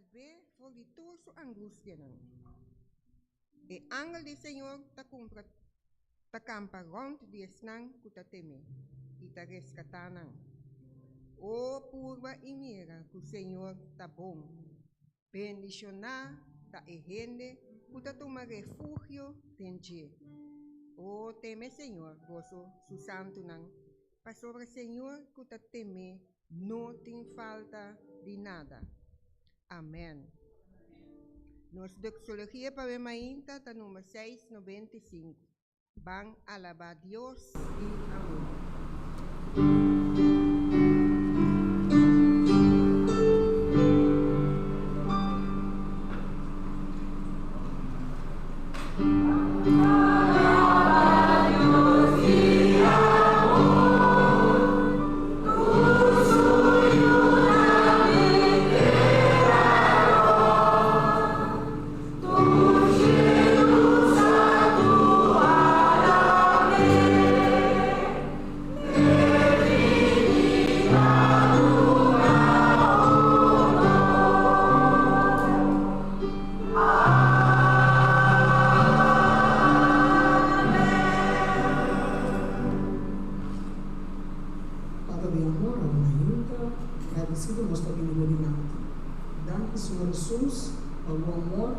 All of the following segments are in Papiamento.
salb'é for di tur su angustianan. E angel di Señor ta kumpra ta kampa rònt di esnan ku ta tem'é i ta reskatá nan. O purba i mira ku Señor ta bon. Bendishoná ta e hende ku ta tuma refugio den dje. O teme Señor, boso su santunan, pasobra Señor ku ta tem'é no tin falta di nada. Amèn. Nos doxologia pa we mainta ta number 695. Ban alabá Dios di amor. Tata di amor, awe mainta, gradisido nos ta bini bo dilanti. Danki Señor Hesus pa bo amor,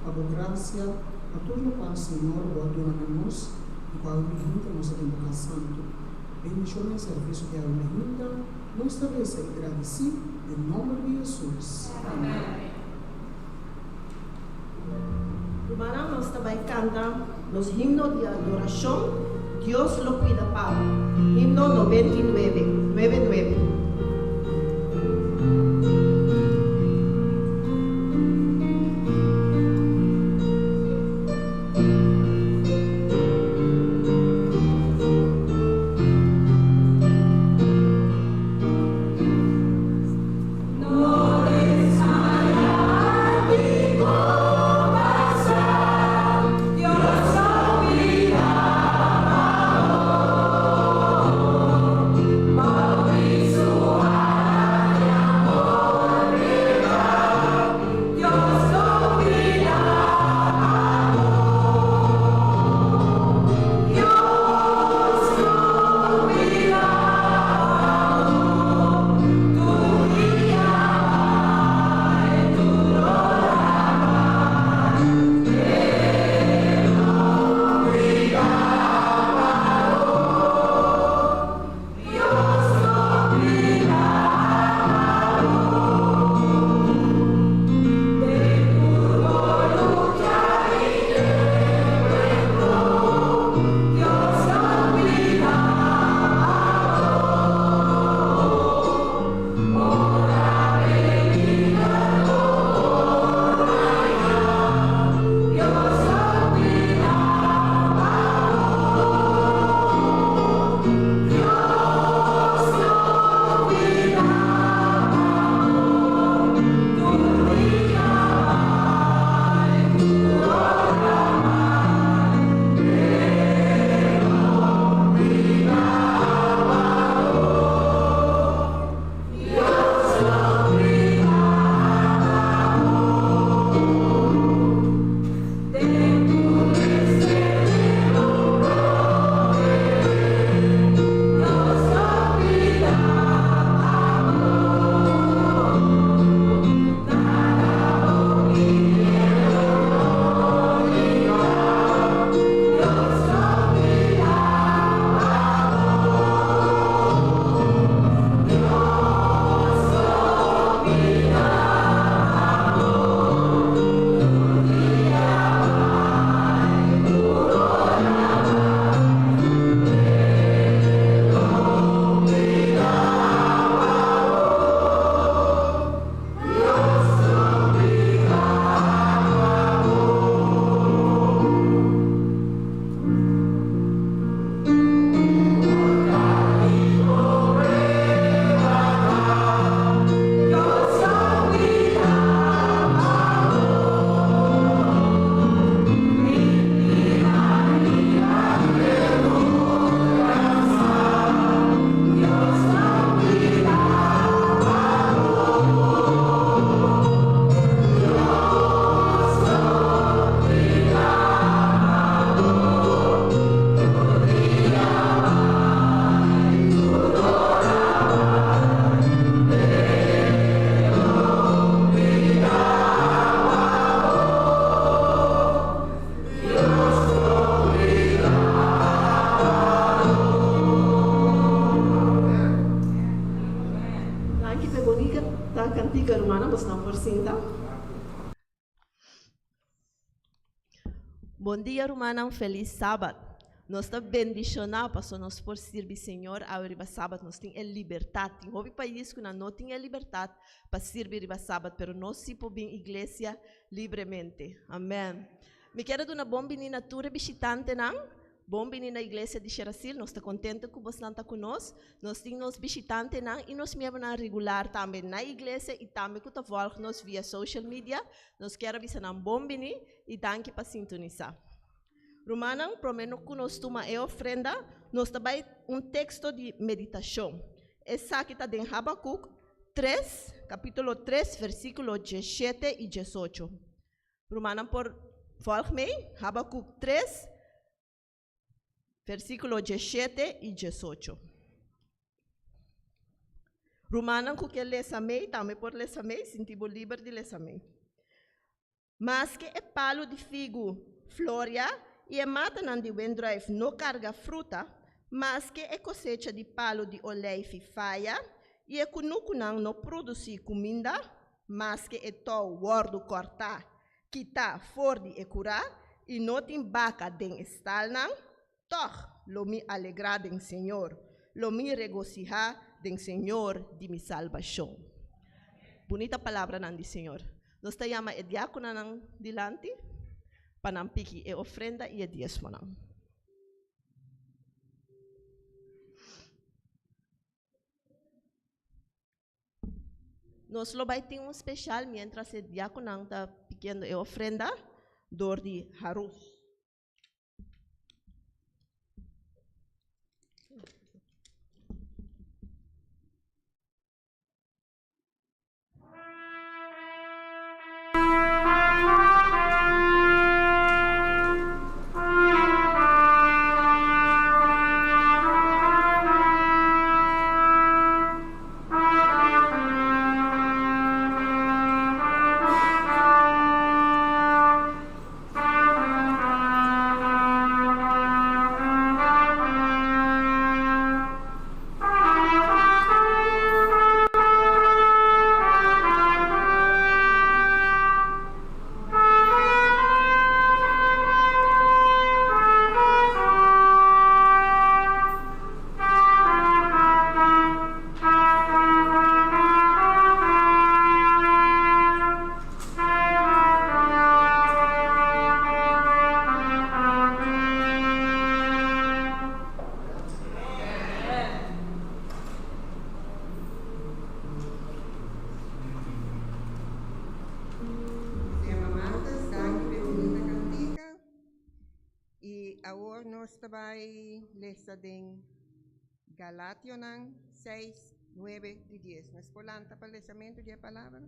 pa bo grasia, pa tur lokual Señor bo a duna na nos i ku awe mainta nos ta den bo kas santu. Bendishona e servisio di awe mainta, nos ta resa i gradisí den nomber di Hesus. Amen. Rumannan, nos ta bai kanta nos himno di adorashon, Dios lo cuida pa bo. Himno 99, nuebe nuebe. No desmaya kiko pasa, Dios lo cuida pa bo. Bou di su Danki p'e bonita kantika rumannan, bosnan por sinta. Bon dia rumannan, felis sabat. Nos ta bendishoná paso nos por sirbi Señor awe riba sabat. Nos tin e libertat. Tin hopi pais ku nan no tin e libertat pa sirbi riba sabat, pero nos si por bin iglesia libremente. Amen. Mi kier a duna bon bini na tur e bishitantenan. Bon bini na Iglesia di Sherasil, nos ta contento cu bosnan ta cu nos. Nos tin nos bishitantenan y nos miembronan regular tambe na iglesia y tambe cu ta volg nos via social media. Nos kier a bisa nan bon bini y danki pa sintonisa. Rumannan, prome no cu nos tuma e ofrenda, nos ta bay un texto di meditacion. Esaki ta den Habacuc tres, capitulo tres, versiculo diesshete y diesocho. Rumannan por volg mei, Habakuk 3, versíkulo 17 i 18. Rumannan ku ke lesa mei tambe por lesa mei, sinti bo liber di lesa mei. Maske e palu di figu floria i e matanan di wendruif no karga fruta, maske e kosecha di palu di oleifi faya i e kunukunan no produsí kuminda, Maske e tou wòrdu kòrtá, kitá for di e kurá i no tin baka den e stalnan, tòg lo mi alegrá den Señor, lo mi regosihá den Señor di mi salbashon. Bunita palabranan di Señor. Nos ta yama e diákononan dilanti pa nan piki e ofrenda i e diesmonan. Nos lo bai tin un special mientras e diaconan ta pikiendo e ofrenda door di Harus. Sema Martes, danki p'e bunita kantika. I awor nos ta bai lesa den Galationan seis, nuebe i dies. Nos por lanta pa lesamentu di e palabra?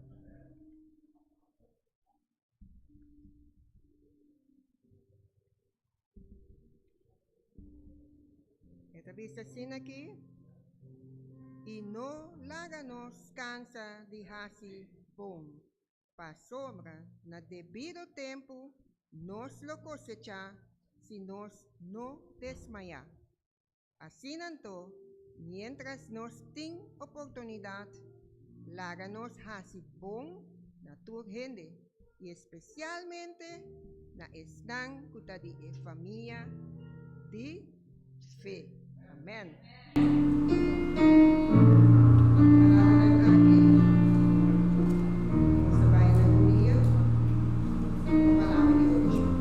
E ta bisa asina aki, I no laga nos kansa di hasi bon, pasobra na debido tempu nos lo kosechá si nos no desmayá. Asina anto, miéntras nos tin oportunidat, laga nos hasi bon na tur hende, i espesialmente na esnan ku ta di e famia di fe. Amèn. Palabranan aki nos ta bai na rudia ku palabra di orashon.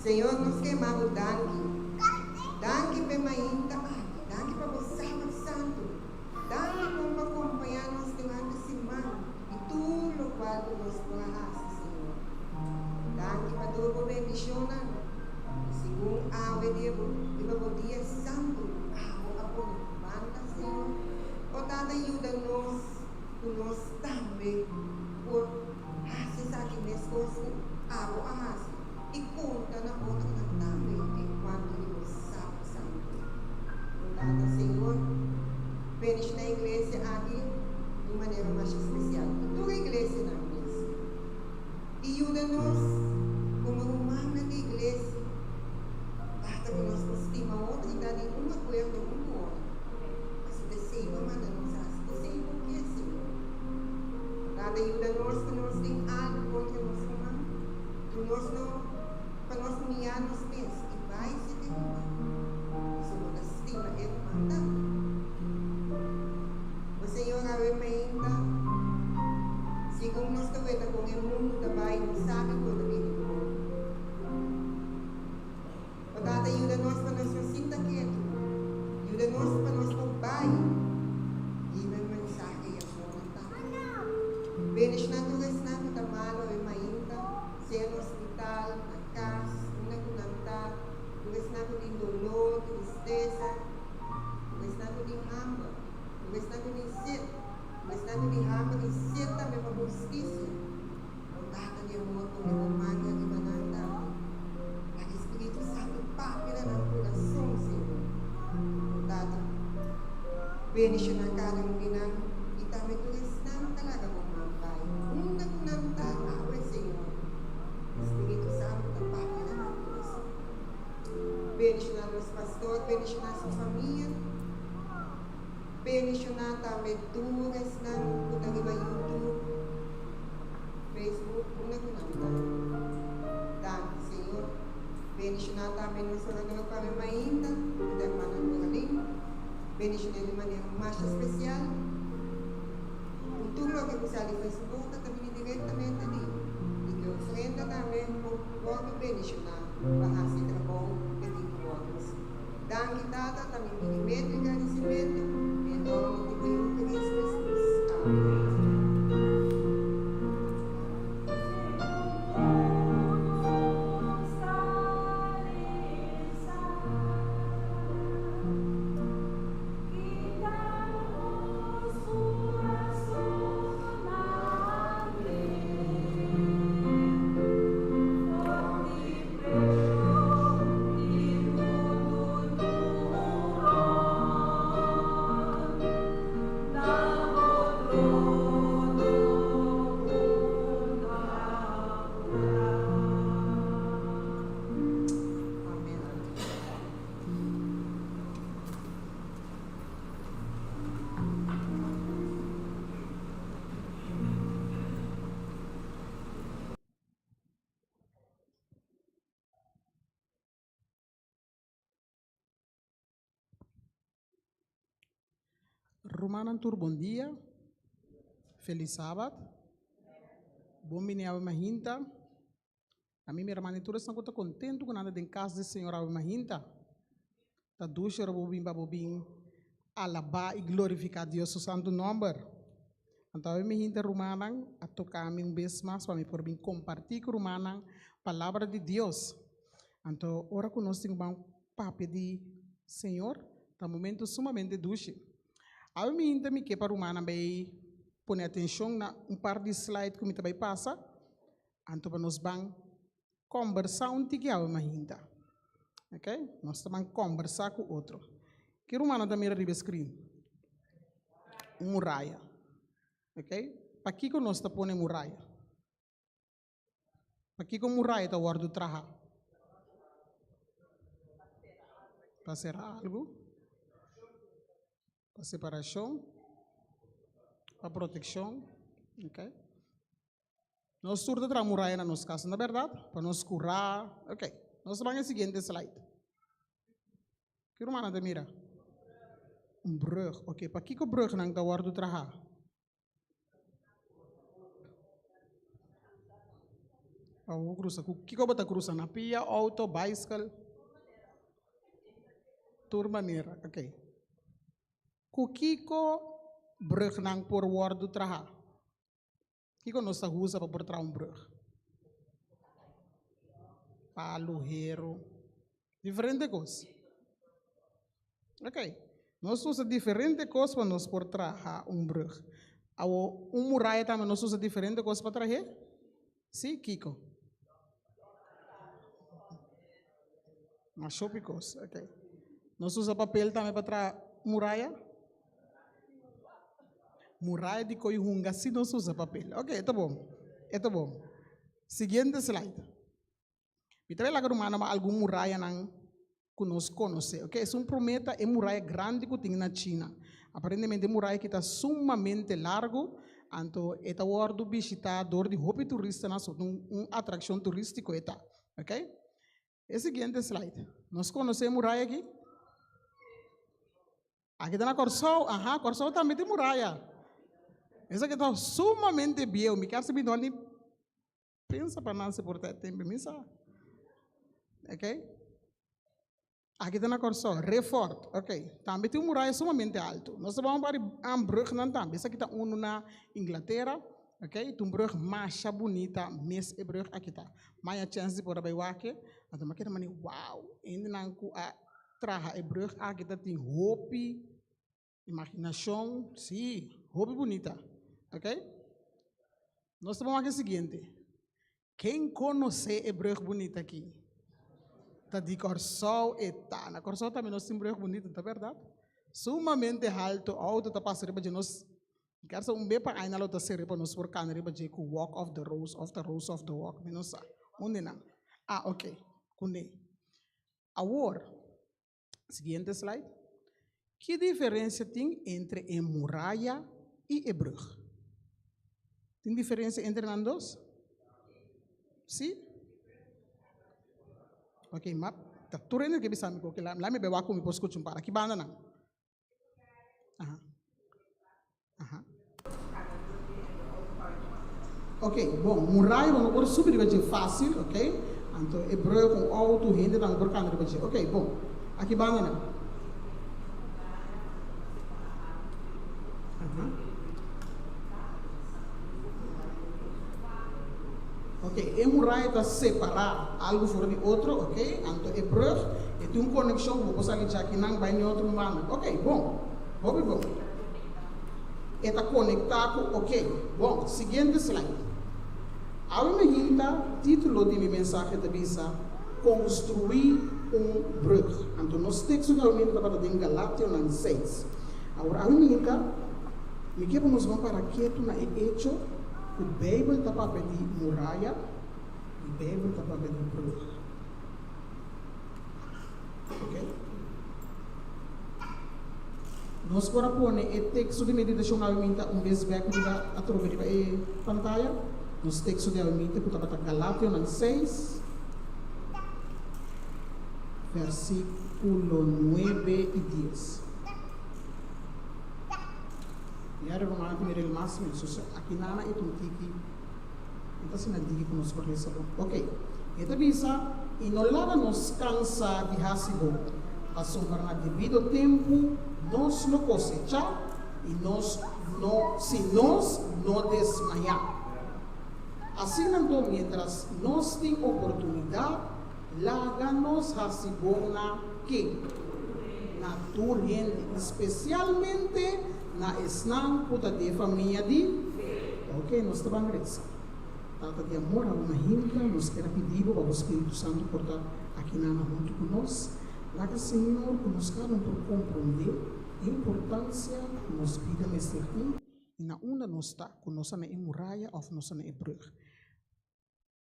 Señor, nos ke yama Bo danki. Danki p'e mainta aki. Danki pa Bo Sabat Santu. Danki kon pa kompañá nos durante siman i tur lokual ku nos por a hasi, Señor. Danki pa tur Bo bendishonnan. I segun awe dia Bo riba Bo dia santu ku Abo a pone banda, Señor, O Tata yuda nos ku nos tambe por hasi esaki meskos ku Abo a hasi i konta na otronan tambe enkuanto di bo Sabat Santu. O Tata Señor, bendishoná e iglesia aki di un manera masha spesial i tur e iglesianan mes. I yuda nos komo rumannan di iglesia, Tata, ku nos por stima otro i ta di un akuerdo un ku otro. Pasobra esei bo a manda nos hasi, esei bo ke, Señor. Tata, yuda nos ku nos tin algu kontra nos ruman, ku nos no, pa nos humiyá nos mes i bai serka e ruman, pasobra bo ta stima e ruman tambe. O Señor, awe mainta, segun nos ta weta kon e mundu ta bai, nos sabi ku bo ta bini pronto. O Tata, yuda nos pa nos no sinta ketu. Yuda nos pa nos por bai hiba e mensahe i amor na Tata. Bendishoná tur esnan ku ta malu awe mainta, sea na hospital, na kas, unda ku nan ta, tur esnan ku tin doló, tristesa, tur esnan ku tin hamber, tur esnan ku tin set, tur esnan ku tin hamber i set tambe pa hustisia. O Tata di amor, pone bo man ariba nan tambe. Laga e Spiritu Santu papia na nan kurason, Señor. O Tata, bendishoná kada un di nan i tambe tur esnan ta laga bo man bai unda ku nan ta awe, Señor. E Spiritu Santu ta papia na nan kurason. Bendishoná nos pastor, bendishoná su famia. Bendishoná tambe tur esnan ku ta riba YouTube, Facebook, unda ku nan ta. Danki, Señor. Bendishoná tambe nos orador pa awe mainta, ku ta hermana Doralyn. Bendishon'é di manera masha spesial. Ku tur loke ku sali for su boka ta bini direktamente di i ku e ofrenda tambe por wòrdu bendishoná pa hasi e trabou ku e tin ku wòrdu hasi. Danki Tata ta mi pidimentu i gradisimentu den nomber di bo Yu Cristo Jesus. Amen. Rumannan tur bon dia. Felis Sabat. Bon bini awe mahinta. Ami mi hermana tur esnan ku ta kontentu ku nan ta den kas di Señor awe mahinta. Ta dushi ora bo bin pa bo bin alabá i glorifiká Dios su santu nòmber. Anto awe mi hinta rumannan a toka mi un bes mas pa mi por bin kompartí ku rumannan palabra di Dios. Anto ora ku nos tin ku ban papia di Señor ta un momento sumamente dushi. Awe mi hinta mi ke pa rumannan bai pone atenshon na un par di slide ku mi ta bai pasa, anto pa nos ban Kombersá un tiki awe mahinta. Ok, nos ta ban kombersá ku otro. Ki rumannan ta mira riba e screen? Un muraya. Ok, pakiko nos ta pone muraya? Pakiko muraya ta wòrdu traha? Pa sera algu? Pa separashon? Pa protekshon? Ok. Nos tur ta traha muraya na nos kas, no ta bèrdat? Pa nos kurá. Ok, nos ta ban e siguiente slide. Ki rumannan ta mira? Un brùg. Ok, pakiko brùgnan ta wòrdu trahá? Pa bo krusa. Ku kiko bo ta krusa? Na pia, outo, baiskel? Tur manera, ok. Ku kiko brùgnan por wòrdu trahá? Kiko nos ta usa pa por traha un brùg? Palu, heru, diferente kos. Ok, nos usa diferente kos pa nos por traha un brùg. Awor, un muraya tambe nos usa diferente kos pa trah'é? Sí, kiko? Masha hopi kos, ok. Nos usa papel tambe pa traha muraya? Muraya di koi hunga si nos usa papel. Ok, e ta bon, e ta bon. Siguiente slide. Mi ta laga rumannan pa algun murayanan ku nos konosé. Ok, esun promé ta e muraya grandi ku tin na China. Aparentemente e muraya aki ta sumamente largu, anto e ta wòrdu bishitá dor di hopi turistanan, so ta un atrakshon turístiko e ta. Ok, e siguiente slide. Nos konosé e muraya aki? Aki ta na Kòrsou, aha, Kòrsou tambe tin muraya. Esaki ta sumamente bieu, mi kasi mi no a ni Pensa pa nan si por ta e tempu mi sa. Ok. Aki ta na Kòrsou, Refort. Ok. Tambe tin un muraya sumamente altu. Nos ta ban pa riba brùgnan tambe. Esaki ta unu na Inglatera. Ok. Ta un brùg masha bunita mes e brùg aki ta. Maya chèns di por a bai wak e. Anto mi a keda mane wow, hendenan ku a traha e brùg aki ta tin hopi Imaginashon, sí, hopi bunita. Ok? Nos ta wak e siguiente. Ken konosé e brug bunita aki? Ta di Kòrsou e ta. Na Kòrsou tambe nos tin brug bunita, ta bèrdat? Sumamente haltu, outo ta pasa riba dje. Nos kier sa un be pa aña lo ta seri pa nos por kana riba dje ku walk of the rose òf the rose of the walk, mi no sa. Unda nan? Ah, ok, kuné. Awor, Siguiente slide. Ki diferencia tin entre e muraya y e brug? Tin diferencia entre nan dos? Si? Ok, ma ta tur hende ke bisa mi ku la mi be wak ku mi por skucha un par. Aki banda nan. Aha. Aha. Ok, bon, muraya bo no por subi riba dje fácil, ok? Anto e brug un auto, hende tambe por kanda riba dje. Ok, bon. Aki banda nan. Aha. Ok, e muraya ta separá algu for di otro, ok? Anto e brug e tin un konekshon ku bo por sali djakinan bai n'e otro banda. Ok, bon. Hopi bon. E ta konektá ku ok. Bon, siguiente slide. Awe mi hinta, título di mi mensahe ta bisa, Konstruí un brug. Anto nos teksto di awe mi hinta tabata den Galationan seis. Awor awe mi hinta, mi ke pa nos ban para ketu na e echo ku Beibel ta papia di muraya i Beibel ta papia di brug. Ok. Nos por a pone e teksto di meditashon awe-minta un bes bèk riba atrobe riba e pantaya. Nos teksto di awe-minta ku tabata Galationan seis, vèrsikulo nuebe i dies. Ya rumannan ta mira el mas mes. So aki nana e ta un tiki. E ta asina diki ku nos por lesa bon. Ok. E ta bisa, I no laga nos kansa di hasi bon, pasobra na debido tempu nos lo kosechá i nos no si nos no desmayá. Asina anto miéntras nos tin oportunidat, laga nos hasi bon na ken? Na tur hende, i spesialmente na esnan ku ta di e famia di fe. Ok, nos ta ban resa. Tata di amor, awe mahinta nos kier a pidi bo pa bo Spiritu Santu por ta akinana huntu ku nos. Laga Señor ku nos kada un por komprondé e importansia ku nos bida mester tin i na unda nos ta, ku nos ta na e muraya òf nos ta na e brùg.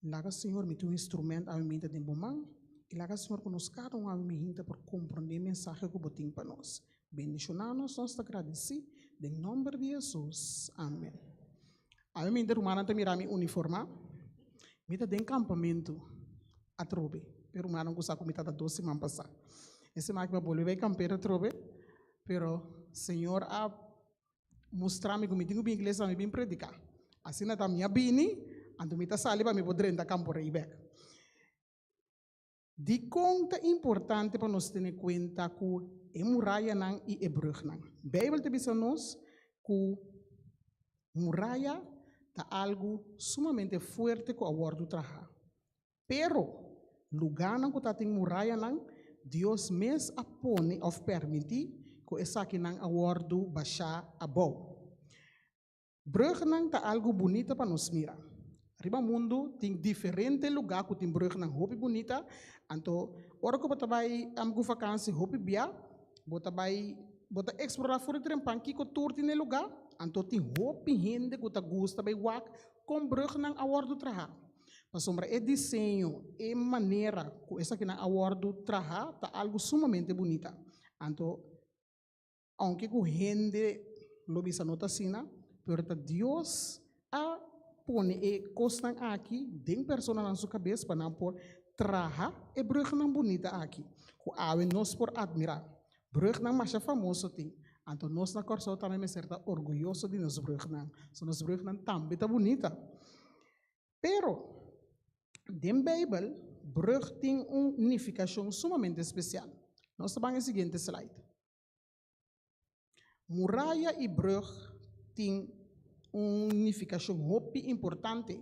Laga Señor mi tin un instrument awe minta den bo man i laga Señor ku nos kada un awe mihinta por komprondé e mensahe ku bo tin pa nos. Bendishoná nos, nos ta gradisí den nòmber di Hesus. Amen. Awe minta rumannan ta mira mi uniformá. Mi ta den kampamentu atrobe. E rumannan ku sa ku mi tabata dos siman pasá. E siman aki mi a bolbe bai kampera atrobe, pero Señor a mustra mi ku mi tin ku bin iglesia pa mi bin prediká. Asina ta mi a bini. Anto mi ta sali pa mi por drenta Campo Rey bek. Dikon ta importante pa nos tene kuenta ku e murayanan i e brùgnan? Beibel ta bisa nos ku muraya ta algu sumamente fuerte ku a wòrdu traha. Pero, lugánan ku tatin murayanan, Dios mes a pone òf permití ku esakinan a wòrdu bashá abou. Brùgnan ta algu bunita pa nos mira. Riba mundu tin diferente lugá ku tin brùgnan hopi bunita, anto ora ku bo ta bai ku vakansi hopi bia, bo ta bai bo ta eksplorá for di trempan kiko tur tin na e lugá, anto tin hopi hende ku ta gusta bai wak kon brùgnan a wòrdu trahá. Pasobra e diseño, e manera ku esakinan a wòrdu trahá ta algu sumamente bunita. Anto Aunke ku hende lo bisa no ta asina, pero ta Dios a pone e kosnan aki den personanan su kabes pa nan por traha e brùgnan bunita aki, ku awe nos por atmirá. Brùgnan masha famoso tin, anto nos na Kòrsou tambe mester ta orguyoso di nos brùgnan, so nos brùgnan tambe ta bunita. Pero, den Beibel, brùg tin un nifikashon sumamente spesial. Nos ta ban e siguiente slide. Muraya i brùg tin un nifikashon hopi importante.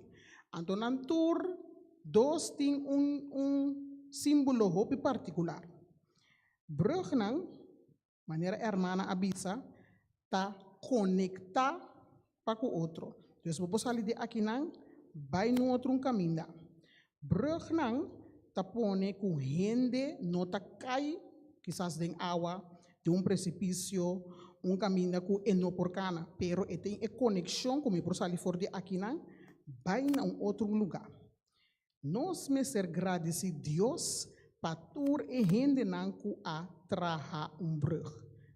Anto nan tur dos tin un un símbolo hopi partikular. Brùgnan, manera e hermana a bisa, ta konektá pa ku otro. Dus bo por sali di akinan bai na un otro un kaminda. Brùgnan ta pone ku hende no ta kai kisas den awa, den un presipisio, un kaminda ku e no por kana, pero e tin e konekshon ku mi por sali for di akinan bai na un otro lugá. Nos mester gradisí Dios pa tur e hendenan ku a traha un brùg.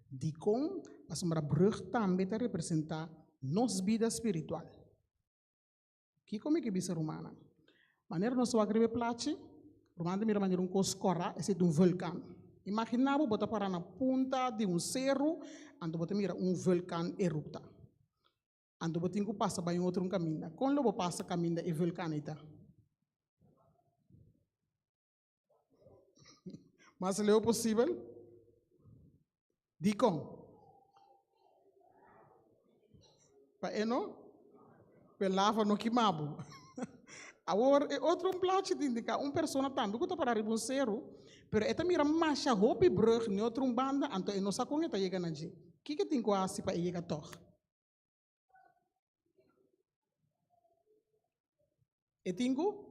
Dikon? Pasobra brùg tambe ta representá nos bida spiritual. Kiko mi ke bisa rumannan? Manera nos wak riba e plachi, ruman ta mira manera un kos kòrá, esei ta un vulkan. Imaginá bo, bo ta pará na punta di un seru, anto bo ta mira un vulkan erupta. Anto bo tin ku pasa bai un otro un kaminda. Kon lo bo pasa kaminda e vulkan ei ta? Mas leu posibel? Dikon? Pa e no? Pa e lava no kima bo. Awor e otro un plachi ta indica un persona tambe ku ta para riba un seru, pero e ta mira masha hopi brug n'e otro un banda, anto e no sa kon e ta yega na dje. Kiko e tin ku hasi pa e yega tòg? E tin ku?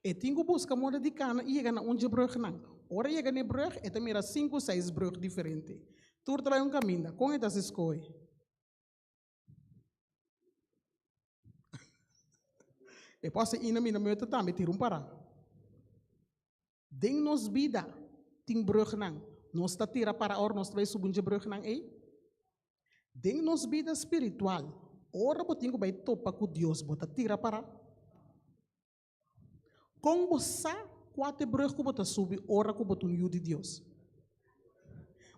E tin ku buska moda di kana i yega na un dje brùgnan. Ora e yega na e brùg, e ta mira sinku seis brùg diferente. Tur ta bai un kaminda. Kon e ta hasi skohe? E por hasi ina mina meuta tambe tira un pará. Den nos bida tin brùgnan. Nos ta tira para ora nos ta bai subi un dje brùgnan ei? Den nos bida spiritual, ora bo tin ku bai topa ku Dios, bo ta tira para? Kon bo sa kua ta e brùg ku bo ta subi ora ku bo ta un yu di Dios?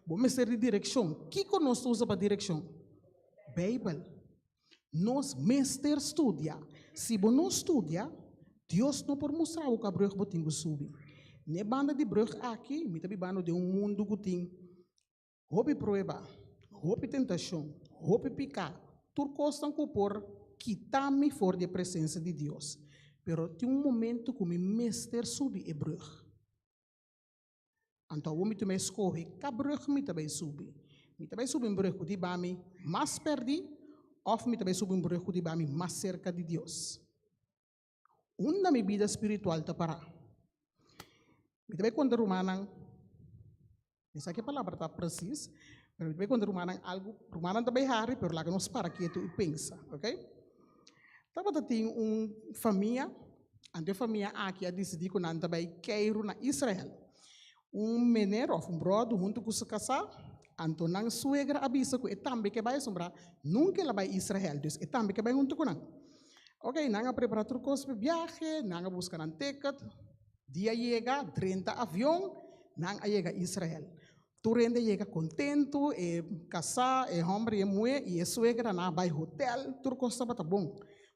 Bo mester di direkshon. Kiko nos ta usa pa direkshon? Beibel. Nos mester studia. Si bo no studia, Dios no por mustra bo kua brùg bo tin ku subi. N'e banda di brùg aki, mi ta bibando den un mundu ku tin hopi prueba, hopi tentashon, hopi piká, tur kosnan ku por kita mi for di e presensia di Dios. Pero tin un momento ku mi mester subi e brùg. Anto awor mi tuma e skohe ka brùg mi ta bai subi. Mi ta bai subi un brùg ku di ba mi mas pèrdí òf mi ta bai subi un brùg ku di ba mi mas serka di Dios? Unda mi bida spiritual ta pará? Mi ta bai konta rumannan, mi sa ke palabra ta presis, pero mi ta bai konta rumannan algu, rumannan ta bai hari, pero laga nos para ketu i pensa, ok? Tabata tin un famia, anto e famia aki a disidí ku nan ta bai keiru na Israel. Un mener òf un bròder huntu ku su kasá, anto nan suegra a bisa ku e tambe ke bai asombra, nunka el a bai Israel, dus e tambe ke bai huntu ku nan. Ok, nan a prepará tur kos pa e biahe, nan a buska nan ticket, dia yega, drenta avion, nan a yega Israel. Tur hende yega kontentu, e kasá, e hòmber i e muhé i e suegra nan a bai hotèl, tur kos tabata bon.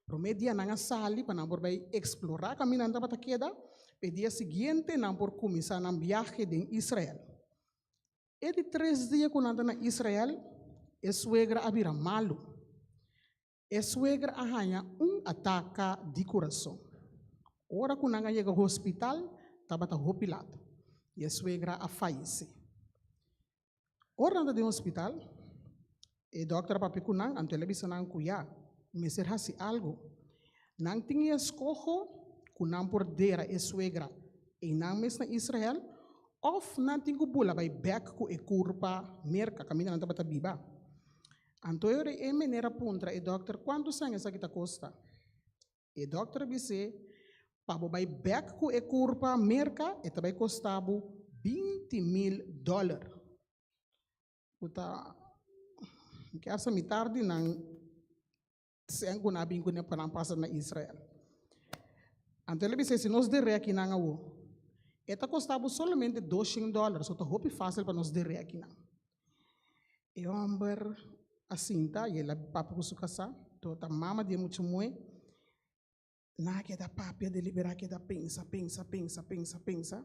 Promé dia nan a sali pa nan por bai eksplorá kaminda nan tabata keda, pa e dia siguiente nan por kuminsá nan biahe den Israel. E di tres dia ku nan ta na Israel, e suegra a bira malu. E suegra a haña un ataka di kurason. Ora ku nan a yega hospital, tabata hopi lat i e suegra a fayesé. Ora nan ta den hospital, e dòkter a papia ku nan, anto el a bisa nan ku ya, mester hasi algu. Nan tin e eskoho ku nan por dera e suegra einan mes na Israel òf nan tin ku bula bai bèk ku e kurpa Merka, kaminda nan tabata biba. Anto e ora e meneer a puntra e dòkter kuantu sèn esaki ta kosta. E dòkter a bis'é, Pa bo bai bèk ku e kurpa Merka e ta bai kosta bo 20.000 dòler. Ku ta ke hasta mitar di nan sèn ku nan a bin kuné pa nan pasa na Israel. Anto el a bis'é, si nos der'é akinan awor, e ta kosta bo solamente 200 dòler, so ta hopi fásil pa nos der'é akinan. E hòmber a sinta i el a papia ku su kasá, to ta mama di e mucha muhé. Nan a keda papia, deliberá, keda pensa, pensa, pensa, pensa, pensa.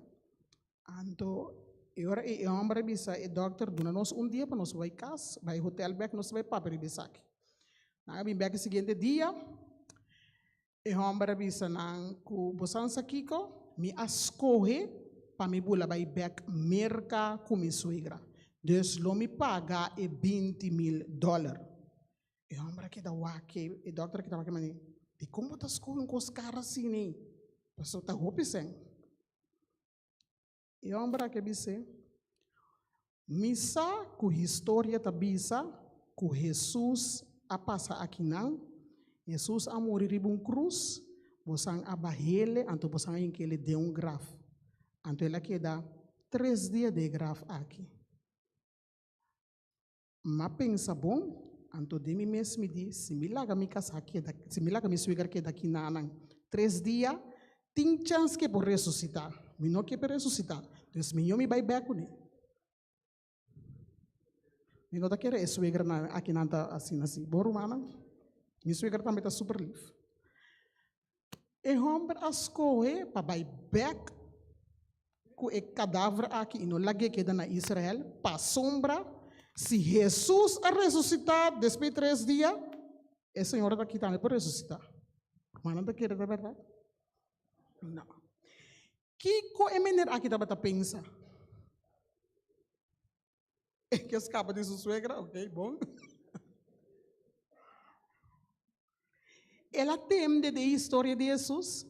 Anto e ora ei e hòmber a bisa e dòkter, Duna nos un dia pa nos bai kas, bai hotèl bèk, nos ta bai papia riba esaki. Nan a bin bèk e siguiente dia. E hòmber a bisa nan ku, Bosan sa kiko? Mi a skohe pa mi bula bai bèk Merka ku mi suegra. Dus lo mi paga e 20.000 dòler. E hòmber a keda wak e, e dòkter a keda wak e manera, Dikon bo ta skohe un kos kar asina? Pasobra ta hopi sèn. E hòmber aki a bis'é, Mi sa ku historia ta bisa ku Hesus a pasa akinan, Hesus a muri riba un krus, bosan a bah'Ele, anto bosan a hink'Ele den un graf. Anto El a keda tres dia den e graf aki. M'a pensa bon, anto den mi mes mi di, si mi laga mi kasá keda, si mi laga mi suegra keda kinanan tres dia, tin chans ku e por resusitá. Mi no ke pa e resusitá, dus mihó mi bai bèk kuné. Mi no ta kere e suegranan akinan ta asina si. Bo rumannan, mi suegra tambe ta super lif. E hòmber a skohe pa bai bèk ku e kadaver aki i no lag'é keda na Israel, pasobra si Hesus a resusitá despues di tres dia, e señora ta aki tambe por resusitá. Rumannan ta kere ta bèrdat? No. Kiko e mener aki tabata pensa? E ke skapa di su suegra, ok, bon. El a tende di e historia di Hesus?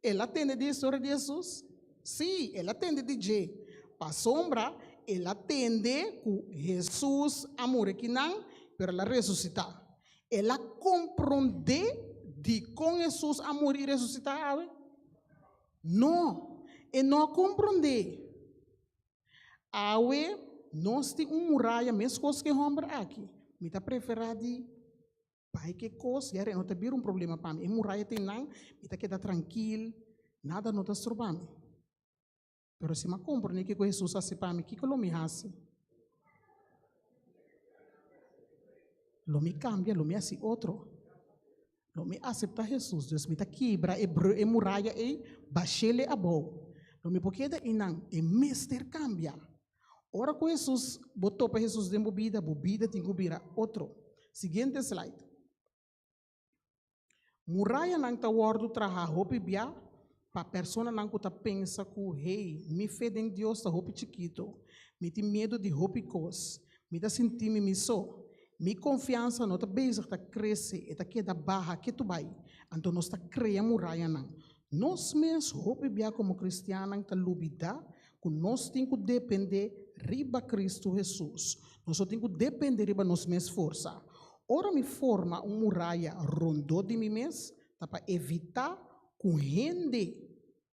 El a tende di e historia di Hesus? Sí, el a tende di dje. Pasobra el a tende ku Hesus a muri kinan, pero el a resusitá. El a komprondé dikon Hesus a muri i resusitá awe? No, e no a komprondé. Awe nos tin un muraya meskos ku e hòmber aki. Mi ta preferá di bai ku e kos, ya no ta bira un problema pa mi. E muraya ta einan, mi ta keda trankil, nada no ta stroba mi. Pero si mi a komprondé kiko Hesus hasi pa mi, kiko lo mi hasi? Lo mi kambia, lo mi hasi otro. Lo mi aseptá Hesus, dus mi ta kibra e bru e muraya ei, bash'el abou. Lo mi por keda einan, e mester kambia. Ora ku Hesus, bo topa Hesus den bo bida, bo bida tin ku bira otro. Siguiente slide. Murayanan ta wòrdu traha hopi bia pa personanan ku ta pensa ku, Hey, mi fe den Dios ta hopi chikitu. Mi tin miedu di hopi kos. Mi ta sinti mi mi so. Mi konfiansa no ta bezig ta krese, e ta keda baha ketu bai. Anto nos ta krea murayanan. Nos mes hopi bia komo kristiannan ta lubidá ku nos tin ku dependé riba Kristu Hesus. Nos no tin ku dependé riba nos mes forsa. Ora mi forma un muraya rondó di mi mes, ta pa evitá ku hende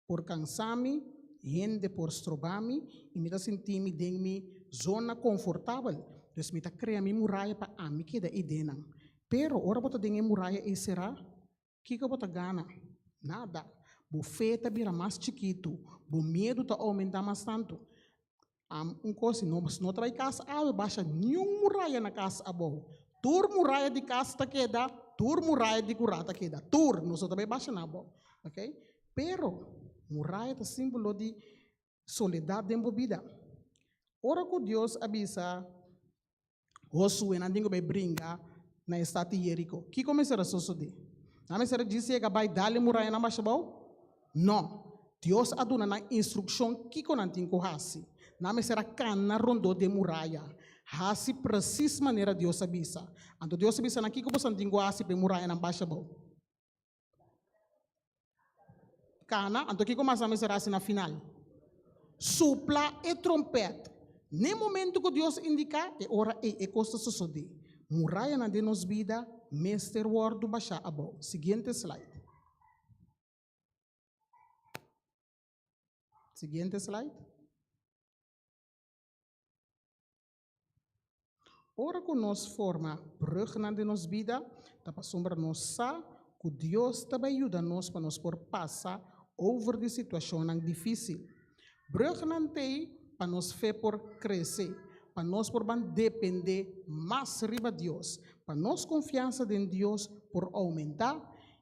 por kansa mi, hende por stroba mi i mi ta sinti mi den mi zona konfortabel. Dus mi ta krea mi muraya pa ami keda ei den nan. Pero ora bo ta den e muraya ei será, kiko bo ta gana? Nada. Bo fe ta bira mas chikitu, bo miedu ta oumentá mas tantu. Am un kos si no no ta bai kas awe basha niun muraya na kas abou. Tur muraya di kas ta keda, tur muraya di kurá ta keda, tur, nos no ta bai basha nan abou. Ok, pero muraya ta símbolo di soledat den bo bida. Ora ku Dios a bisa Josué nan tin ku bai bringa na e stat di Jeriko, kiko mester a sosodé? Nan mester a djis yega bai dal e murayanan basha abou? Nò. Dios a duna nan instrukshon kiko nan tin ku hasi. Nan mester a kana rondó di e muraya, hasi presis manera Dios a bisa. Anto Dios a bisa nan, Kiko boso tin ku hasi pa e murayanan basha abou? Kana, anto kiko mas nan mester hasi na final? Supla e trompèt. N'e momentu ku Dios indiká, e ora ei e kos ta sosodé. Murayanan den nos bida mester wòrdu bashá abou. Siguiente slide. Siguiente slide. Ora ku nos forma brugnan den nos bida, ta pasobra nos sa ku Dios ta bai yuda nos pa nos por pasa over di situashonnan difísil. Brugnan t'ei pa nos fe por krese, pa nos por ban dependé mas riba Dios, pa nos konfiansa den Dios por oumentá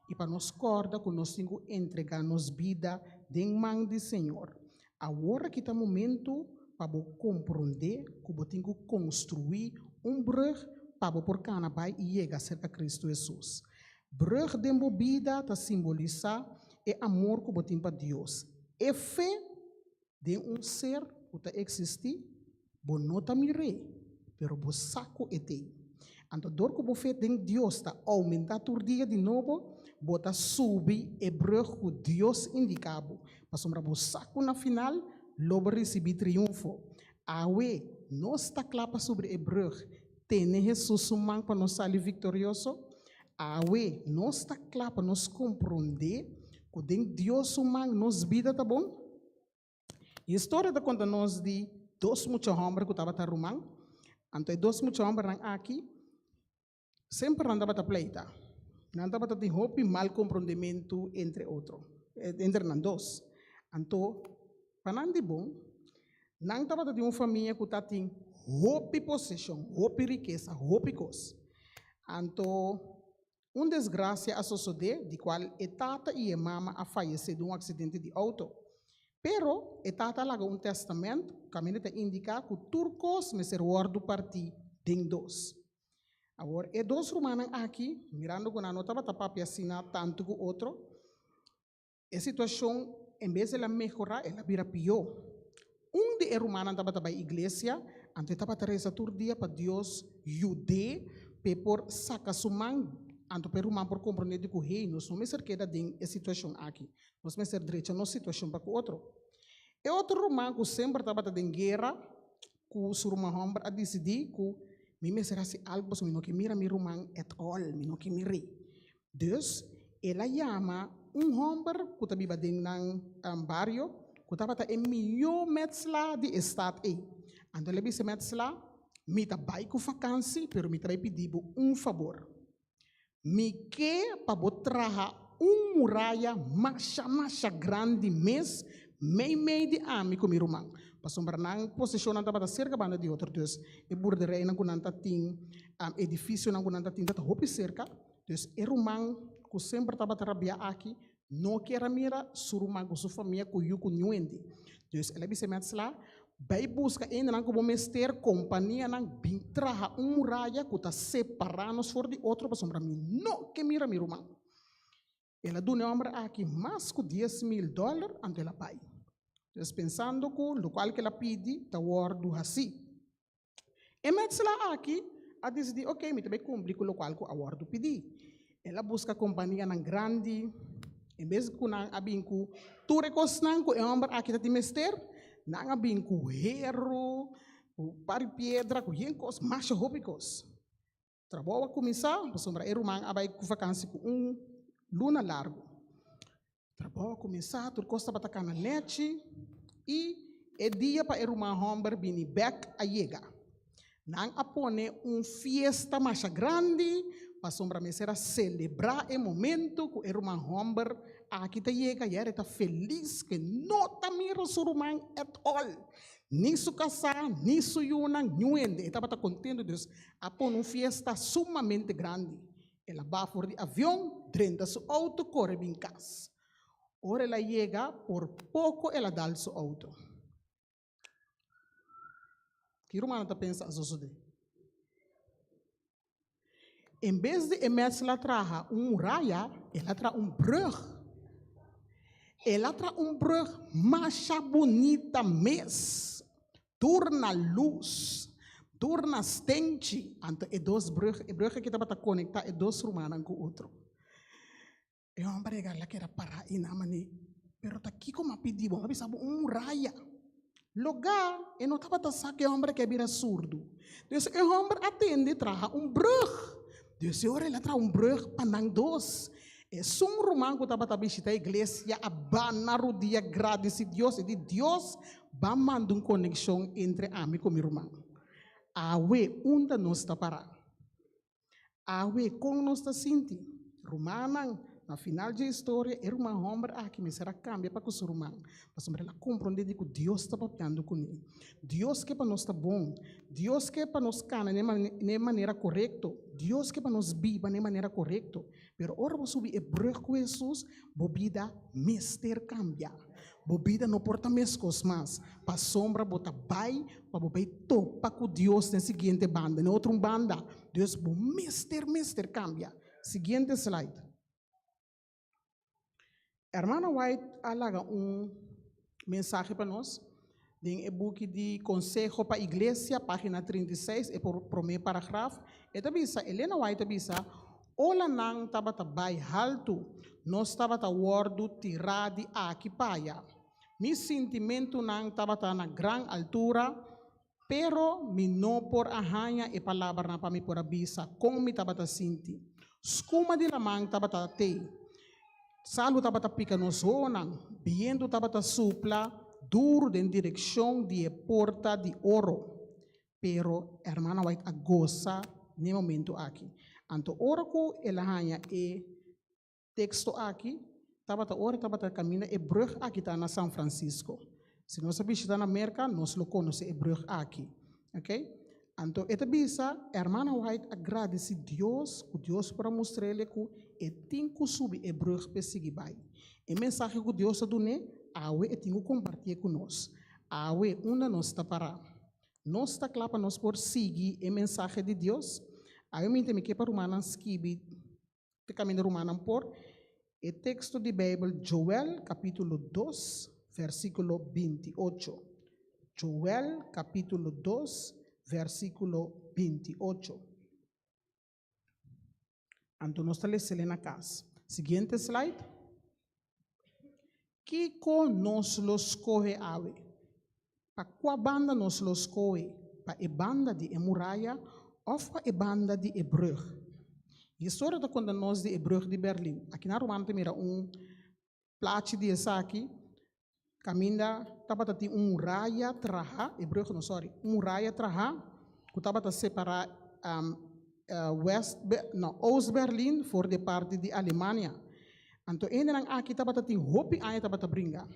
i pa nos kòrda ku nos tin ku entregá nos bida den man di Señor. Awor aki ta momento pa bo komprondé ku bo tin ku konstruí un brùg pa bo por kana bai i yega serka Kristu Hesus. Brùg den bo bida ta simbolisá e amor ku bo tin pa Dios. E fe den un ser ku ta eksistí, bo no ta mir'é, pero bo sa ku e t'ei. Anto dor ku bo fe den Dios ta oumentá tur dia di nobo, bo ta subi e brùg ku Dios indiká bo, pasobra bo sa ku na final lo bo risibí triunfo. Awe, nos ta kla pa subi e brùg, tene Hesus su man pa nos sali viktorioso? Awe, nos ta kla pa nos komprondé ku den Dios su man nos bida ta bon? E historia ta konta nos di dos mucha hòmber ku tabata ruman. Anto e dos mucha hòmbernan aki semper nan tabata pleita. Nan tabata tin hopi mal komprondementu entre otro, entre nan dos. Anto pa nan di bon, nan tabata di un famia ku ta tin hopi poseshon, hopi rikesa, hopi kos. Anto Un desgracia a sosode di cual e tata y e mama a fayece den un accidente di auto. Pero e tata a laga un testament caminda ta indica cu tur cos mester wordo parti den dos. Awor e dos rumannan aki, mirando cu nan no tabata papia asina tanto cu otro, E situashon en bes el a mehorá, el a bira pió. Un di e rumannan tabata bai iglesia, anto e tabata resa tur dia pa Dios yud'é p'e por saka su man, anto p'e ruman por komprondé di ku, hey, nos no mester keda den e situashon aki, nos mester drecha nos situashon pa ku otro. E otro ruman ku semper tabata den guera ku su ruman hòmber a disidí ku mi mester hasi algu pasobra mi no ke mira mi ruman at all, mi no ke mir'é. Dus, el a yama un hòmber ku ta biba den nan bario, ku tabata e mihó mètslá di e stat ei. Anto el a bisa e mètslá, Mi ta bai ku fakansi, pero mi ta bai pidi bo un fabor. Mi ke pa bo traha un muraya masha masha grandi mes meimei di ami ku mi ruman. Pasobra nan poseshonnan tabata serka banda di otro, dus e burdereinan ku nan ta tin, edifisionan ku nan ta tin, ta hopi serka. Dus e ruman ku semper tabata rabia aki no kier a mira su ruman ku su famia ku yu ku niun hende. Dus el a bisa e mètslá, Bai buska hendenan ku bo mester, kompanianan, bin traha un muraya ku ta separá nos for di otro pasobra mi no ke mira mi ruman. El a duna e hòmber aki mas ku 10,000 dòler, anto el a bai. Dus pensando ku lokual ku el a pidi ta wòrdu hasí. E metsla aki a disidí, Oke, mi ta bai kumpli ku lokual ku a wòrdu pidí. El a buska kompanianan grandi. En bes ku nan a bin ku tur e kosnan ku e hòmber aki ta tin mester, nan a bin ku heru, ku par di piedra, ku yen kos, masha hopi kos. Trabou a kuminsá pasobra e ruman a bai ku vakansi ku un luna largu. Trabou a kuminsá, tur kos tabata kana nèchi i e dia pa e ruman hòmber bini bèk a yega. Nan a pone un fiesta masha grandi pasobra mester a selebrá e momentu ku e ruman hòmber Aki ta yega i e ta felis ku e no ta mira su ruman at all. Ni su kasá, ni su yunan, niun hende. E tabata kontentu. Dus a pone un fiesta sumamente grandi. El a baha for di avion, drenta su outo, kore bin kas. Ora el a yega, por poko el a dal su outo. Ki rumannan ta pensa a sosodé? En bes di e mens la traha un muraya, el a traha un brug. El a traha un brug masha bunita mes. Tur na lus, tur na stenchi. Anto e dos brug, e brug aki tabata konektá e dos rumannan ku otro. E hòmber a yega la keda pará i nan manera, Pero ta kiko mi a pidi bo? Mi a bisa bo un muraya. Logá e no tabata sa ku e hòmber aki a bira surdu. Dus e hòmber a tende traha un brùg. Dus e ora el a traha un brùg pa nan dos. Esun ruman ku tabata bishitá iglesia a bana rudia gradisí Dios i di, Dios, ban manda un konekshon entre ami ku mi ruman. Awe unda nos ta pará? Awe, kon nos ta sinti? Rumannan, na final dje historia, e ruman hòmber aki mester a kambia pa ku su ruman, pasobra el a komprondé di ku Dios ta papiando kuné. Dios ke pa nos ta bon. Dios ke pa nos kana na e manera korekto. Dios ke pa nos biba na e manera korekto. Pero ora bo subi e brùg ku Hesus, bo bida mester kambia. Bo bida no por ta meskos mas, pasobra bo ta bai pa bo bai topa ku Dios na e siguiente banda, na e otro banda. Dus bo mester, mester kambia. Siguiente slide. Hermana White a laga un mensahe pa nos den e buki di Konseho pa Iglesia, página 36, e promé paragraf. E ta bisa, Elena White ta bisa, Olanan tabata bai haltu, nos tabata wòrdu tirá di aki pa aya. Mi sintimentunan tabata na gran altura, pero mi no por a haña e palabranan pa mi por a bisa kon mi tabata sinti. Skuma di laman tabata tei, salu tabata pika nos honan, bientu tabata supla duru den direkshon di e porta di oro. Pero Hermana White a gosa n'e momento aki. Anto ora ku el a haña e teksto aki, tabata ora e tabata kaminda e brùg aki ta na San Francisco. Si nos a bishita na Merka, nos lo konosé e brùg aki. Oke? Anto e ta bisa, Hermana White a gradisí Dios ku Dios por a mustr'el ku e tin ku subi e brùg p'e sigui bai. E mensahe ku Dios a dun'é, awe e tin ku kompartié ku nos. Awe, unda nos ta pará? Nos ta kla pa nos por sigui e mensahe di Dios? Awe minta mi ke pa rumannan skibi te kaminda rumannan por e teksto di Beibel Joel kapítulo dos vèrsikulo 28. Joel kapítulo 2 vèrsikulo 28. Anto nos ta les'el na kas. Siguiente slide. Kiko nos lo skohe awe? Pa kua banda nos lo skohe? Pa e banda di e muraya òf pa e banda di e brùg? Historia ta konta nos di e brùg di Berlin. Aki na Ruman ta mira un plachi di esaki kaminda tabata tin un muraya traha, e brug no sorry, un muraya traha ku tabata separá West no Oost Berlin for di e parti di Alemania. Anto e hendenan aki tabata tin hopi aña tabata bringa,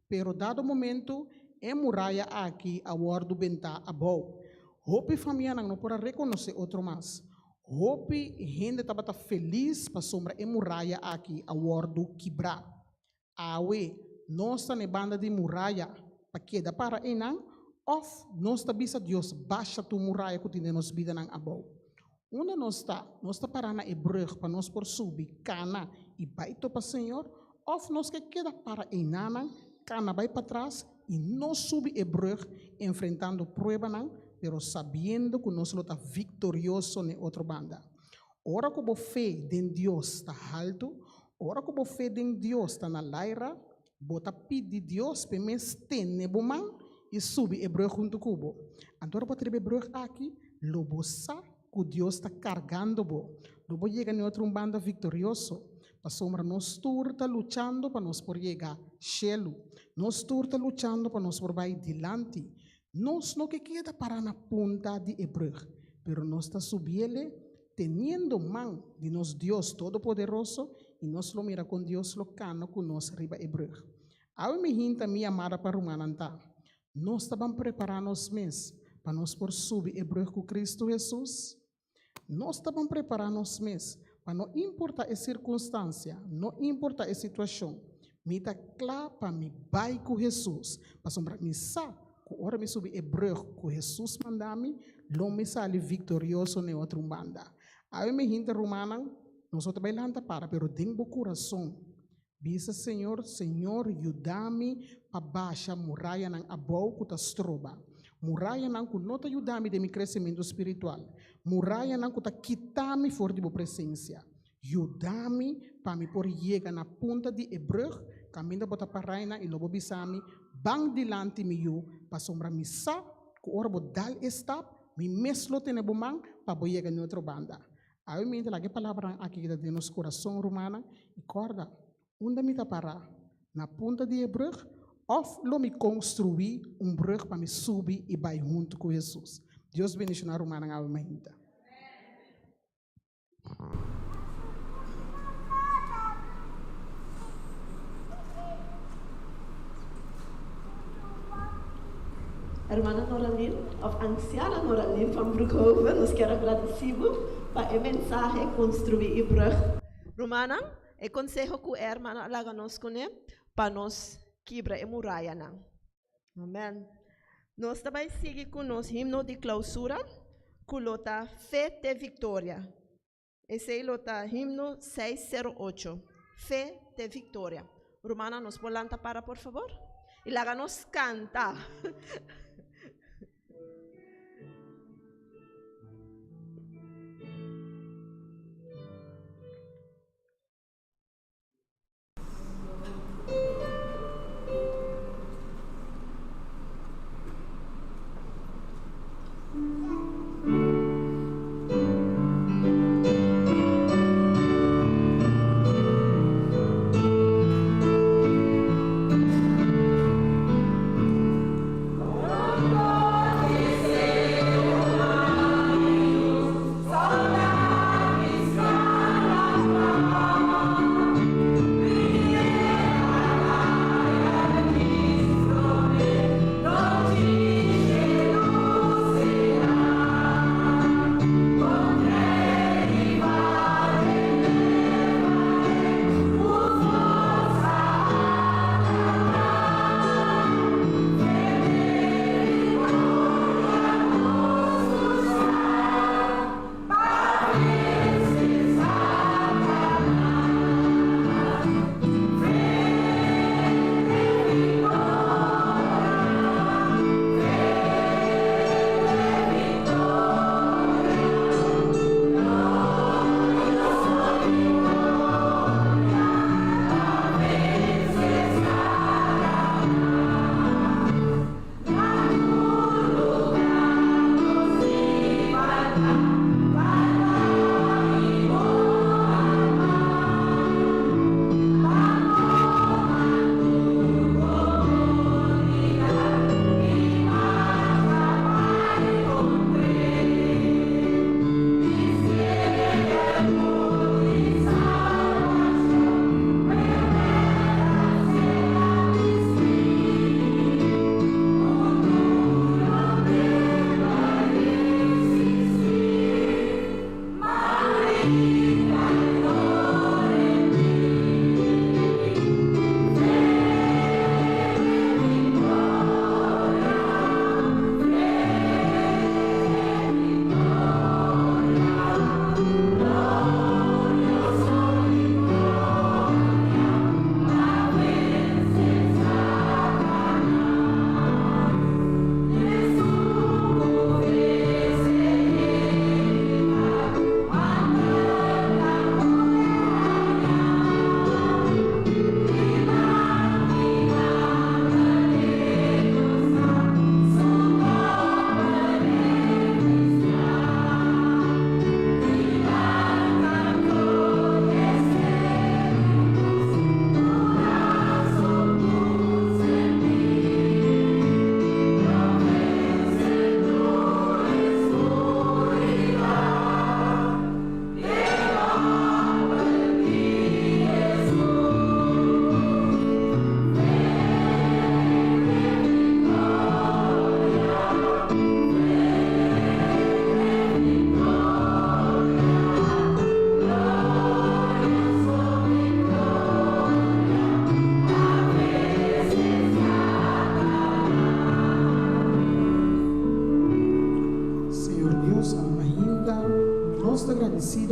pero dado momento e muraya aki a wòrdu bentá abou. Hopi famianan no por a rekonosé otro mas. Hopi hende tabata felis pasobra e muraya aki a wòrdu kibrá. Awe, nos ta na e banda di muraya pa keda para einan òf nos ta bisa Dios basha tur muraya ku tin den nos bidanan abou? Unda nos ta? Nos ta pará na e brùg pa nos por subi, kana i bai topa Señor òf nos ke keda para einanan, kana bai patras i no subi e brùg enfrentando pruebanan pero sabiendo ku nos lo ta viktorioso na e otro banda? Ora ku bo fe den Dios ta haltu, ora ku bo fe den Dios ta na laira, bo ta pidi Dios p'e mes tene bo man i subi e brùg huntu ku bo. Anto ora bo ta riba e brùg aki, lo bo sa ku Dios ta kargando bo. Lo bo yega na e otro un banda viktorioso, pasobra nos tur ta luchando pa nos por yega shelu. Nos tur ta luchando pa nos por bai dilanti. Nos no ke keda pará na punta di e brùg, pero nos ta subiele teniendo man di nos Dios Todopoderoso. i nos lo mira kon Dios lo kana ku nos riba e brùg. Awe mi hinta mi yamada pa rumannan ta, Nos ta ban prepará nos mes pa nos por subi e brùg ku Kristu Hesus? Nos ta ban prepará nos mes pa no importá e sirkunstansia, no importá e situashon, mi ta kla pa mi bai ku Hesus, pasobra mi sa ku ora mi subi e brùg ku Hesus manda mi, lo mi sali viktorioso na e otro un banda. Awe mi hende rumannan, nos no ta bai lanta para, pero den bo kurason, bisa Señor, Señor, yuda mi pa basha murayanan abou ku ta stroba, murayanan ku no ta yuda mi den mi kresementu spiritual, murayanan ku ta kita mi for di bo presensia. Yuda mi pa mi por yega na punta di e brug kaminda bo ta parainan i lo bo bisa mi, Ban dilanti mi yu, pasobra mi sa ku ora bo dal e stap, mi mes lo tene bo man pa bo yega n'e otro banda. Awe mi ta laga e palabranan aki keda den nos kurason, rumannan, i kòrda, unda mi ta pará? Na punta di e brug? Òf lo mi konstruí un brug pa mi subi i bai huntu ku Hesus? Dios bendishoná rumannan awe mainta. Hermana Noralyn of Anciana Noralyn van Broekhoven, nos kier a gradeci bo pa e mensahe Construi e Brug. Rumannan, e conseho cu e hermano a laga nos cune pa nos kibra e murayanan. Amen. Nos ta bai sigui cu nos himno di clausura cu lo ta Fe te Victoria. Esey lo ta himno 608, Fe te Victoria. Rumannan, nos por lanta para por favor? Y laga nos canta.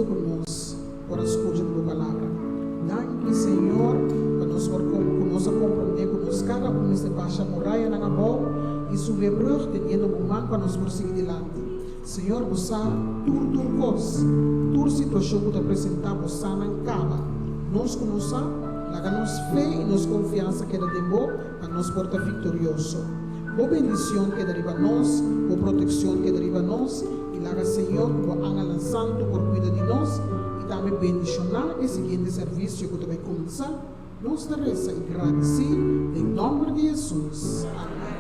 Gradesido ku nos por a skucha di bo palabra. Danki Señor pa nos por ku nos a komprondé ku nos kada un mester basha murayanan abou i subi e brug teniendo bo man pa nos por sigui dilanti. Señor bo sa tur tur kos, tur situashon ku ta presentá bo sa nan kaba. Nos ku no sa, laga nos fe i nos konfiansa keda den bo pa nos por ta viktorioso. Bo bendicion keda riba nos, bo proteccion keda riba nos, y laga Señor cu bo angelnan santo por cuida di nos y tambe bendiciona e siguiente servicio cu ta bay cuminsa. Nos ta reza y gradici den nomber di Jesus. Amen.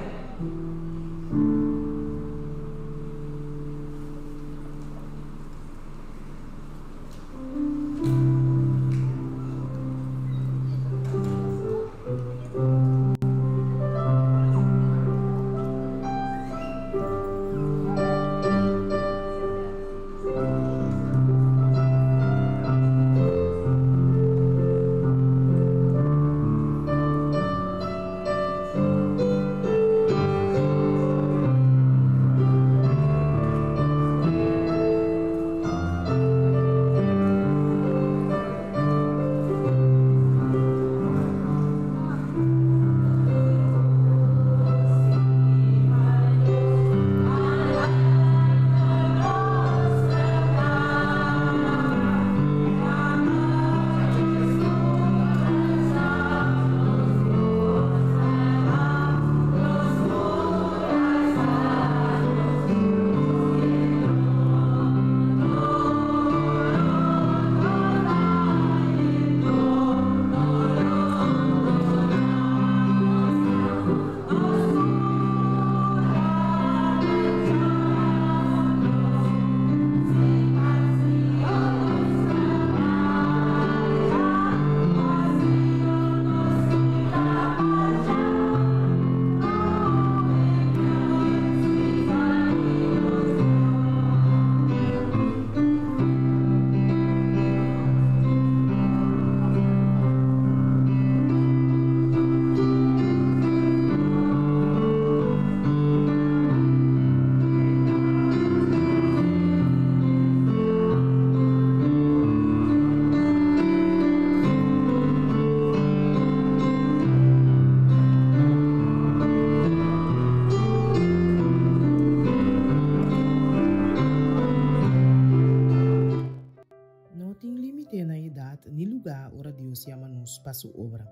No tin límite na edat ni lugá ora Dios yama nos pa su obra.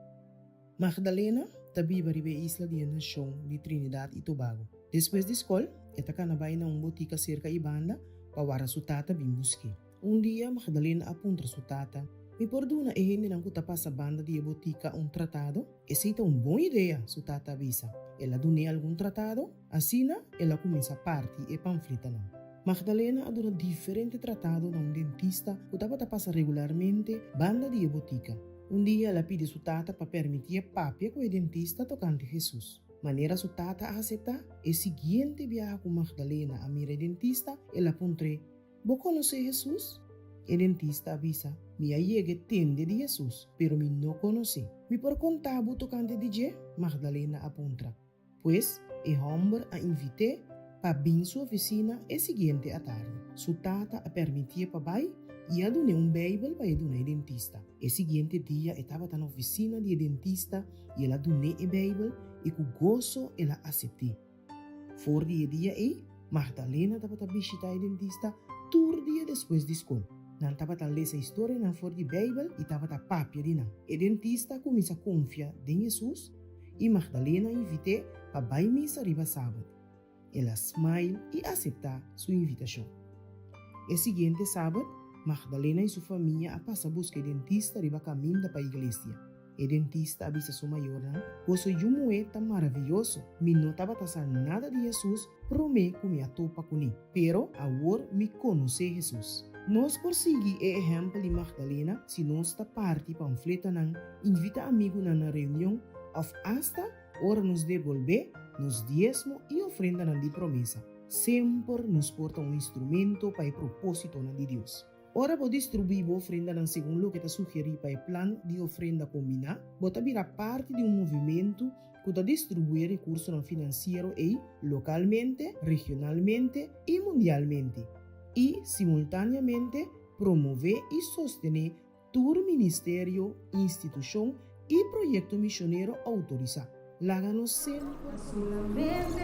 Magdalena ta biba riba e isla di e nashon di Trinidad i Tobago. Despues di skol, e ta kana bai na un botika serka i banda pa wara su tata bin busk'é. Un dia Magdalena a puntra su tata, Mi por duna e hendenan ku ta pasa banda di e botika un tratado? Esei ta un bon idea, su tata a bisa. El a dun'é algun tratado, asina el a kuminsá parti e pamfletanan. Magdalena a duna diferente tratado na un dentista ku tabata pasa regularmente banda di e botika. Un dia el a pidi su tata pa permitié papia ku e dentista tokante Hesus. Manera su tata a aseptá, e siguiente biaha ku Magdalena a mira e dentista, el a puntr'é, Bo konosé Hesus? E dentista a bisa, Mi a yega e tende di Hesus, pero mi no konosé. Mi por konta bo tokante di dje? Magdalena a puntra. Pues, e hòmber a invit'é pa bin su ofisina e siguiente atardi. Su tata a permitié pa bai i a dun'é un Beibel pa e duna e dentista. E siguiente dia e tabata na ofisina di e dentista i el a dun'é e Beibel i ku goso el a asept'é. For di e dia ei, Magdalena tabata bishitá e dentista tur dia despues di skol. Nan tabata lesa historianan for di Beibel i tabata papia di nan. E dentista a kuminsá konfia den Hesus i Magdalena a invit'é pa bai misa riba sabat. El a smile i aseptá su invitashon. E siguiente sabat, Magdalena i su famia a pasa buska e dentista riba kaminda pa iglesia. E dentista a bisa su mayornan, Boso yu muhé ta maravioso. Mi no tabata sa nada di Hesus promé ku mi a topa kuné, pero awor mi konosé Hesus. Nos por sigui e ehèmpel di Magdalena si nos ta parti pamfletanan, invitá amigunan na reunion òf asta ora nos debolbé nos diesmo i ofrendanan di promesa. Semper nos por ta un instrumento pa e propósitonan di Dios. Ora bo distribuí bo ofrendanan segun loke ta sugerí pa e plan di ofrenda kombiná, bo ta bira parti di un movimentu ku ta distribuí e rekursonan finansiero ei lokalmente, regionalmente i mundialmente, i simultáneamente. promové i sostené tur ministerio, institushon i proyekto mishonero outorisá. Laga nos sende. Solamente.